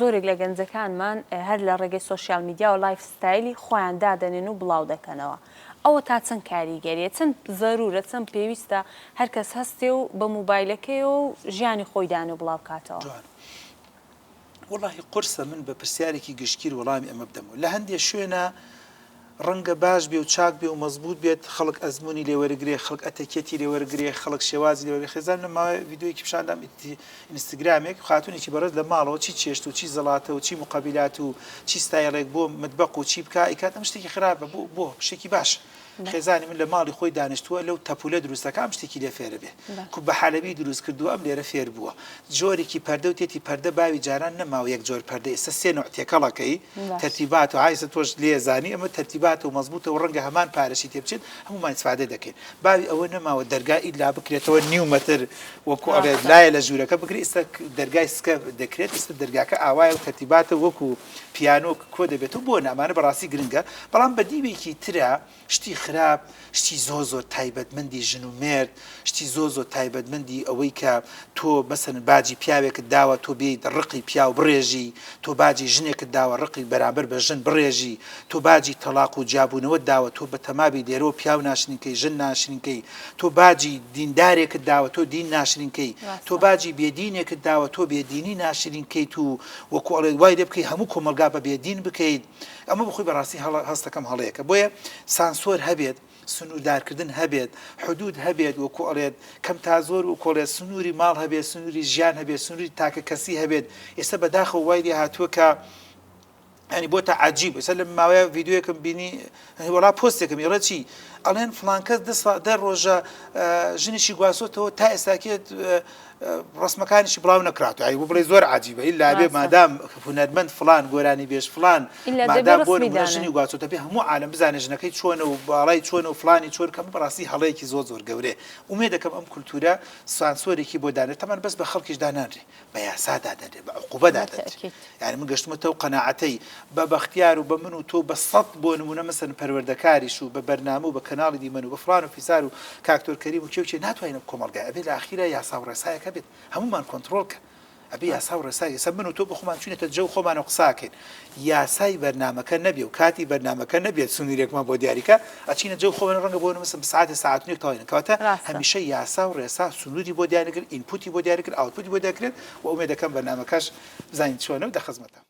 زۆرێک لە گەنجەکانمان هەر لە ڕێگەی سۆشیال میدیاوە life style ی خۆیان دادەنێن و بڵاو دەکەنەوە ئەوە تا چەند کاریگەریە چەند زەرورە چەند پێویستە هەر کەس هەستێ و بە موبایلەکەیەوە و ژیانی خۆی دانێ و بڵاو کاتەوە؟ جوان وەڵاهی قورسە من بە پرسیارێکی گشتگیر وەڵامی ئەمە بدەمەوە لە هەندێ شوێنا ڕەنگە باش بێ و چاک بێ و مەزبووت بێت، خەڵک ئەزموونی لێ وەرگرێ، خەڵک ئەتەکێتی لێ وەرگرێ، خەڵک شێوازی لێ وەرگرێ، خێزان لەم ماوەیە ڤیدیۆیەکی پیشان دام ئینستگرامێک، خاتوونێکی بەڕێز لە ماڵەوە چی چێشت و چی زەڵاتە و چی موقەبیلات و چی ستایڵێک بۆ متبەق و چی بکا ئەیکات، ئەم شتێکی خراپە بۆ بۆ شتێکی باشە. خێزانی من لە ماڵی خۆی دانیشتووە لەو تەپولە دروست دەکا ئەم شتێکی لێ فێرە بێ. کوبە حەلەبی دروست کردووە ئەم لێرە فێر بووە. جۆرێکی پەردە و تێتی پەردە باوی جاران نەماوە یەک جۆر پەردە ئێستا سێ نوع تێکەڵ ئەکەی تەرتیبات و ئایسە تۆش لێ زانی ئەمە تەرتیباتە و مەزبوتە و ڕەنگە هەمان پارەشی تێ بچێت هەموومان ئیسفادە دەکەین باوی ئەوە نەماوە دەرگا ئیلا بکرێتەوە نیو مەتر وەکو ئەڵێ لایە لە ژوورەکە بگری ئێستا دەرگای سکە دەکرێت ئێستا دەرگاکە ئاوایە و تەرتیباتە وەکو پیانۆ کۆ دەبێتەوە بۆ نامانە بەڕاستی گرنگە بەڵام بە دیوێکی ترە شتی خراپ، شتی زۆر زۆر تایبەتمەندی ژن و مێرد، شتی زۆر زۆر تایبەتمەندی ئەوەی کە تۆ مەسەلەن باجی پیاوێکت داوە تۆ بێیت ڕقی پیاو بڕێژی، تۆ باجی ژنێکت داوە ڕقی بەرامبەر بە ژن بڕێژی، تۆ باجی تەڵاق و جیابوونەوەت داوە تۆ بەتەمابی لێرەوە پیاو ناشرین کەی ژن ناشرین کەی، تۆ باجی دیندارێکت داوە تۆ دین ناشرین کەی، تۆ باجی بێدینێکت داوە تۆ بێدینی ناشرین کەیت و وەکو ئەڵێت وای لێ بکەی هەموو کۆمەڵگا بە بێدین بکەیت. ئەمە بخۆی بەڕاستی هەڵە هەستەکەم هەڵەیەکە بۆیە سانسۆر هەبێت سنووردارکردن هەبێت حدود هەبێت وەکو ئەڵێت کەم تا زۆر و کۆڵێت سنووری ماڵ هەبێت سنووری ژیان هەبێت سنووری تاکە کەسی هەبێت ئێستا بەداخەوە وای لێ هاتووە کە ینی بۆتە عجیب ئێستا لە ماوەیە ڤیددیوەکەم بینی وڵا پۆستێکم ئێڵێ چی ئەڵێن فلان کەس دە ڕۆژە ژنیشی گواستۆتەوە تا ئێستاکێت ڕسمەکانیشی بڵاو نەکراتەوە ئەی بۆ بڵێ زۆر عجیبە ئیلا بێ مادام هونەرمەند فلان گۆرانی بێژ فلان مادام بۆ نمونە ژنی گواستۆتە پێ هەموو عالم بزانێ ژنەکەی چۆنە و باڵای چۆنە و فلانی چۆن کەم بەڕاستی هەڵەیەکی زۆر زۆر گەورەیە ئومێدەکەم ئەم کولتورە سانسۆرێکی بۆ دانێت تەمان بەس بە خەڵکیش دانانرێ بە یاسا دادەنرێ بە عقوبە دادەنرێ یعنی من گەشتمەتە و قەناعەتەی بە بەختیار و بە من و تۆ بە سەد بۆ نمونە مەسەن پەروەردەکاریش و بە بەرنامە و بە کەناڵی دیمەن و بە فڵان و فیسار و کاکتۆر کەریم و کێ و کێ ناتوانین ئەم کۆمەڵگای ئەبێ لە ئاخیرا یاسا و ڕێسایەک هەبێت هەموومان کۆنتڕۆڵ کە ئەبێ یاسا و ڕێسای ئێستا من و تۆ بە خۆمان چوینەتە جەو خۆمان و قساکەین یاسای بەرنامەکە نەبێ و کاتی بەرنامەکە نەبێت سنوورێکمان بۆ دیاریکە ئەچینە جەو خۆمان ڕەنگە بۆ نموونە بە ساعتێ ساعت و نێک تەواوین کەواتە هەمیشە یاسا و ڕێسا سنووری بۆ دیاری کرد input ی بۆ دیاری کرد output ی بۆ دەکرێت و ئومێدەکەم بەرنامەکەش بزانین چۆنە و دە خزمەتە.